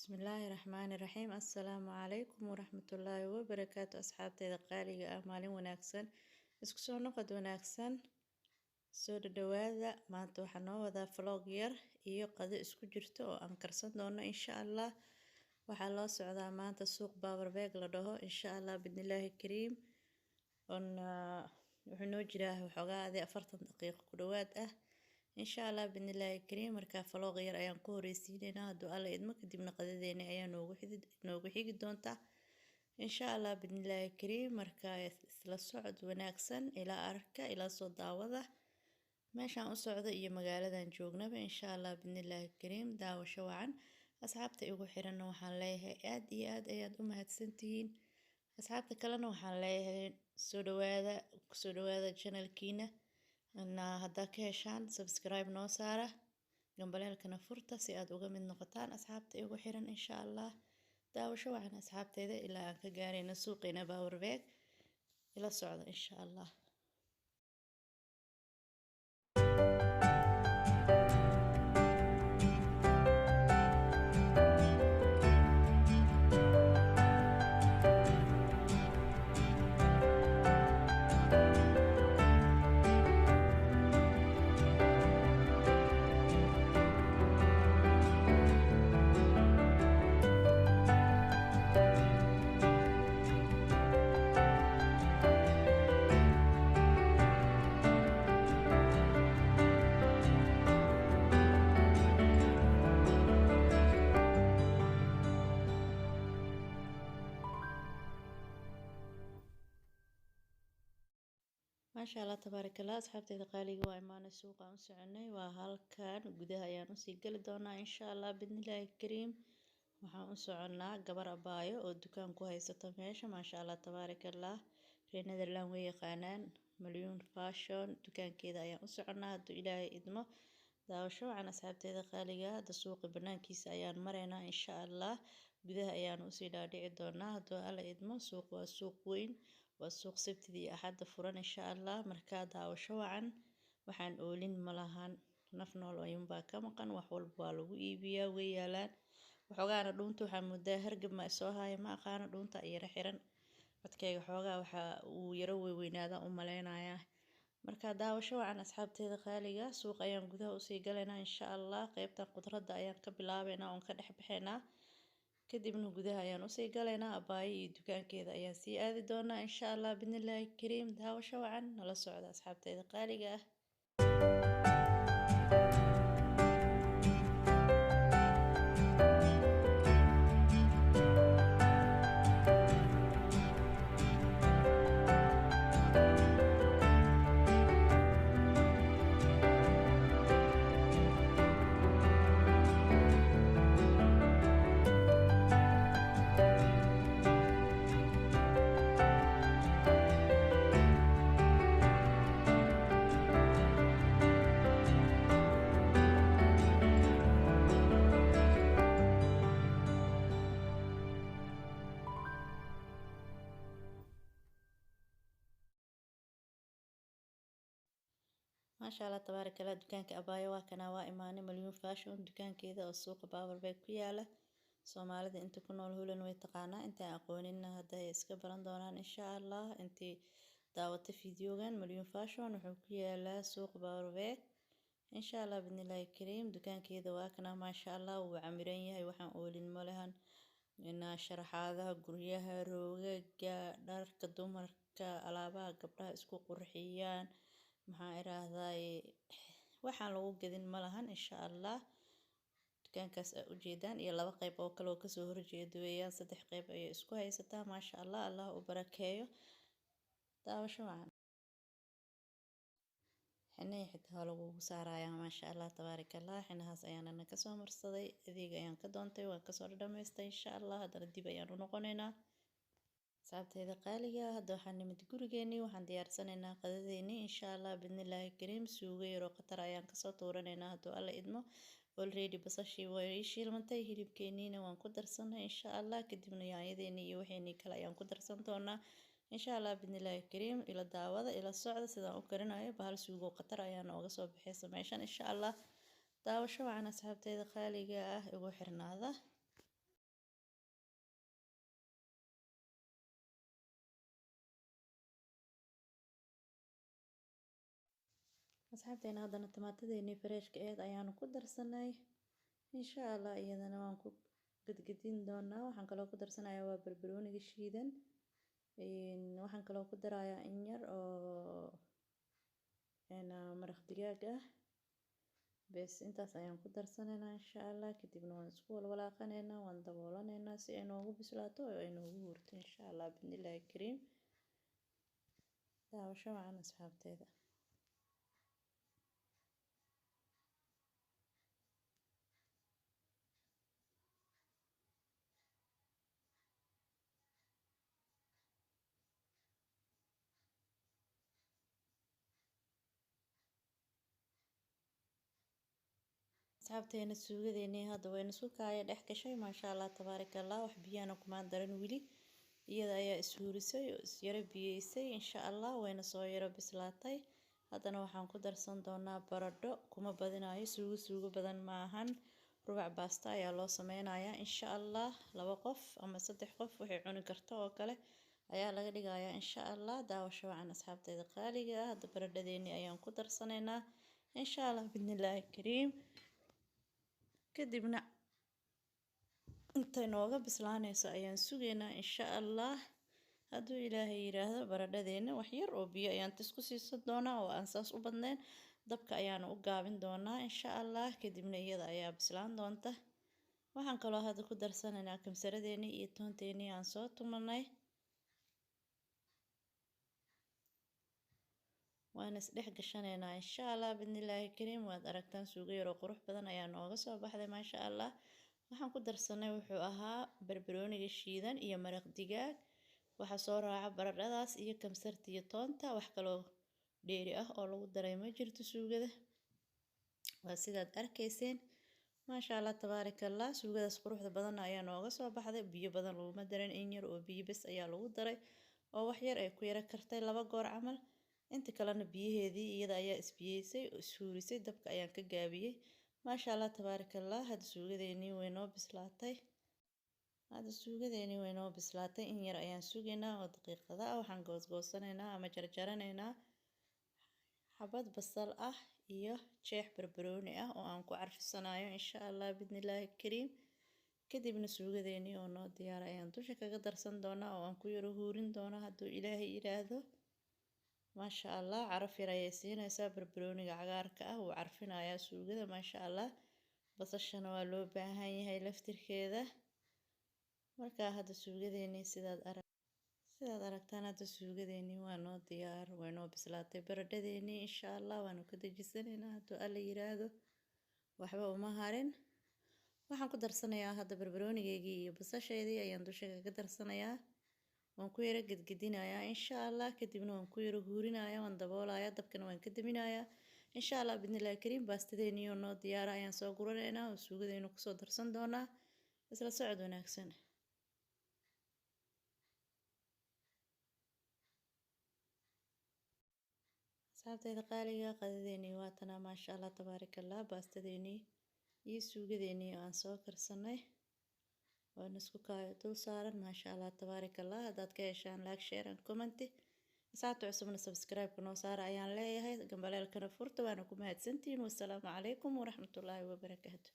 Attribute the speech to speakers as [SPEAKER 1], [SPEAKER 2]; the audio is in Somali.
[SPEAKER 1] Bismillaahi Raxmaani Raxiim. Assalaamu calaykum waraxmatullaahi wabarakaatu. Asxaabteyda qaaliga ah, maalin wanaagsan, isku soo noqod wanaagsan, soo dhadhawaada. Maanta waxaa noo wadaa vlog yar iyo qado isku jirto oo aan karsan doono, insha Allah. Waxaa loo socdaa maanta suuq Baabarbeeg la dhaho, insha Allah bidnillaahi kariim. On wuxuu noo jiraa waxoogaa adee 40 daqiiqo ku dhowaad ah, insha Allah bidnillaahi kariim. Markaa vlog yar ayaan ku horeysiineynaa hadduu Alla idmo, kadibna qadadeena ayaa noogu xigi doonta, insha Allah bidnillaahi kariim. Markaa isla socod wanaagsan, ilaa arka, ilaa soo daawada meeshaan u socdo iyo magaaladan joognaba, insha Allah bidnillaahi kariim. Daawasho wacan. Asxaabta igu xiranna waxaan leeyahay aad iyo aad ayaad u mahadsantihiin. Asxaabta kalena waxaan leeyahay soo dhawaada, kusoo dhawaada channelkiina. Na haddaa ka heshaan, subscribe noo saara, gambaleelkana furta si aad uga mid noqotaan asxaabta igu xiran, insha Allah. Daawasho wacan asxaabteyda, ilaa aan ka gaarayno suuqeena Baawarbeeg, ila socda, insha Allah. Maasha Allah, tabaaraka Allah. Asxaabteyda qaaliga, waa imaanay suuqa aan u soconay, waa halkan. Gudaha ayaan usii geli doonaa, insha Allah bidnillaahi kariim. Waxaan u soconnaa gabar abaayo oo dukaan ku haysato meesha. Maasha Allah, tabaaraka Allah. Reer Netherland way yaqaanaan Malyuun Fashion. Dukaankeeda ayaan u soconnaa hadduu Ilaahay idmo. Daawasho wacan asxaabteeda qaaliga. Hadda suuqa banaankiisa ayaan maraynaa, insha Allah. Gudaha ayaan usii dhaadhici doonaa hadduu Alla idmo. Suuq waa suuq weyn, waa suuq Sabtida iyo Axadda furan, insha Allah. Markaa daawasho wacan. Waxaan oolin malahan, naf nool ayuunbaa ka maqan. Wax walba waa lagu iibiyaa, way yaalaan. Waxoogaana dhuunta waxaa moodaa hargab ma isoo haya, ma aqaano, dhuunta yaro xiran. Codkayga xoogaa waxa uu yaro weyweynaada u maleynayaa. Marka daawasho wacan asxaabteeda qaaliga. Suuq ayaan gudaha usii galaynaa, insha Allah. Qeybtan khudradda ayaan ka bilaabeynaa oon ka dhex baxaynaa, kadibna gudaha ayaan usii galaynaa. Abaayo iyo dukaankeeda ayaan sii aadi doonaa, insha Allah bidnillaahi kariim. Daawasho wacan, nala socda asxaabteeda qaaliga ah. Maasha Allah, tabaaraka Allah. Dukaanka abaayo waa kanaa, waa imaanay. Malyuun Fashion dukaankeeda oo suuqa Baabarbeeg ku yaala. Soomaalida inta ku nool Holland way taqaanaa, intaan aqoonina hadda ay iska baran doonaan, insha Allah. Intii daawata fiidiyogan, Malyuun Fashion wuxuu ku yaalaa suuqa Baabarbeeg, insha Allah bidnillaahi kariim. Dukaankeeda waa kanaa, maasha Allah, wuu camiran yahay. Waxaan oolin malahan sharaxaadaha guryaha, roogaga, dharka dumarka, alaabaha gabdhaha isku qurxiyaan, maxaa iraahdaye, waxaan lagu gadin malahan, insha Allah. Dukaankaas aa ujeedaan iyo laba qeyb oo kale oo kasoo horjeeda weeyaan. Saddex qeyb ayay isku haysataa. Maasha Allah, Allah u barakeeyo. Daawasho wacan. Xinihii xitaa waa lagugu saarayaa. Maasha Allah, tabaaraka Allah. Xinahaas ayaanana kasoo marsaday, adeeg ayaan ka doontay, waan kasoo dhadhamaystay, insha Allah. Haddana dib ayaan u noqonaynaa. Asxaabteyda qaaliga, hadda waxaan nimid gurigeenii, waxaan diyaarsanaynaa qadadeenii, insha Allah bidnillaahi kariim. Suugo yaroo khatar ayaan kasoo tuuranaynaa hadduu Alla idmo. Already basashii way ii shiilmantay, hilibkeeniina waan ku darsanay, insha Allah. Kadibna yaanyadeenii iyo waxeenii kale ayaan ku darsan doonaa, insha Allah bidnillaahi kariim. Ila daawada, ila socda sidaan u karinayo. Bahal suugo khatar ayaa nooga soo baxaysa meeshan, insha Allah. Daawasho wacan asxaabteyda qaaliga ah, igu xirnaada. Asxaabteena, haddana tamaatadeenii fresh-ka aheyd ayaanu ku darsanay. Insha Allah iyadana waan ku gedgedin doonaa. Waxaan kaloo ku darsanayaa waa barbarooniga shiidan. Waxaan kaloo ku darayaa in yar oo maraq digaag ah. Bes, intaas ayaan ku darsanaynaa insha Allah. Kadibna waan isku walwalaaqanaynaa, waan daboolanaynaa si ay noogu bislaato oo ay noogu huurto insha Allah bidnillaahi kariim. Daawasho wacan, asxaabteeda. Asxaabteena, suugadeenii hadda wayna isku kaaya dhex gashay, maasha Allah tabaaraka Allah. Wax biyana kumaan daran weli, iyada ayaa ishuurisay oo isyaro biyeysay insha Allah, wayna soo yaro bislaatay. Haddana waxaan ku darsan doonaa baradho, kuma badinayo suugo, suugo badan maahan. Rubac baasta ayaa loo sameynayaa insha Allah, 2 qof ama 3 qof waxay cuni karto oo kale ayaa laga dhigayaa insha Allah. Daawasho wacan, asxaabteeda qaaliga ah. Hadda baradhadeenii ayaan ku darsanaynaa insha Allah bidnillaahi kariim. Kadibna intay nooga bislaanayso ayaan sugaynaa insha Allah hadduu Ilaahay yiraahdo. Baradhadeena wax yar oo biyo ayaan tis ku siisan doonaa oo aan saas u badnayn, dabka ayaana u gaabin doonaa insha Allah. Kadibna iyada ayaa bislaan doonta. Waxaan kaloo hadda ku darsanaynaa kamsaradeenii iyo toonteenii aan soo tumanay, waana isdhex gashanaynaa insha Allah bidnillaahi kariim. Waad aragtaan, suugo yaroo qurux badan ayaa nooga soo baxday, maasha Allah. Waxaan ku darsanay wuxuu ahaa barbarooniga shiidan iyo maraq digaag, waxaa soo raaca baradhadaas iyo kamsarta iyo toonta. Wax kaloo dheeri ah oo lagu daray ma jirto suugada, waa sidaad arkayseen, maasha Allah tabaaraka Allah. Suugadaas quruxda badanna ayaa nooga soo baxday. Biyo badan laguma darin, in yar oo biyo bes ayaa lagu daray oo wax yar ay ku yaro kartay 2 goor camal. Inta kalena biyaheedii iyada ayaa isbiyeysay oo ishuurisay, dabka ayaan ka gaabiyey, maasha Allah tabaaraka Allah. Hadda suugadeenii way noo bislaatay. Hadda suugadeenii way noo bislaatay, in yar ayaan sugaynaa oo daqiiqada ah. Waxaan goosgoosanaynaa ama jarjaranaynaa xabad basal ah iyo jeex barbarooni ah oo aan ku carfisanayo insha Allah bidnillaahi kariim. Kadibna suugadeenii oo noo diyaara ayaan dusha kaga darsan doonaa oo aan ku yaro huurin doonaa hadduu Ilaahay yiraahdo. Maasha Allah, caraf yar ayay siinaysaa. Barbarooniga cagaarka ah wuu carfinayaa suugada, maasha Allah. Basashana waa loo baahan yahay laftirkeeda. Markaa hadda suugadeenii sidaad aragtaan, hadda suugadeenii waa noo diyaar, way noo bislaatay baradhadeenii insha Allah. Waanu ka dejisanaynaa hadduu Alla yiraahdo, waxba uma harin. Waxaan ku darsanayaa hadda barbaroonigeygii iyo basasheedii ayaan dusha kaga darsanayaa, waan ku yaro gedgedinayaa insha Allah. Kadibna waan ku yaro huurinayaa, waan daboolayaa, dabkana waan ka daminayaa insha Allah bidnillahi kariim. Baastadeeniyo noo diyaara ayaan soo guranaynaa oo suugadeynu kusoo darsan doonaa. Isla socod wanaagsan. Asxaabteyda qaaliga, qadadeenii waatanaa, maasha Allah tabaaraka Allah. Baastadeenii iyo suugadeenii aan soo karsanay waana isku kaayo dul saaran, maasha Allah tabaaraka Allah. Haddaad ka heshaan, like, share and comment. Asxaabta cusubna subscribe-ka noo saara ayaan leeyahay, gambaleelkana furta. Waana ku mahadsantihiin. Wasalaamu calaykum waraxmatullaahi wabarakaatu.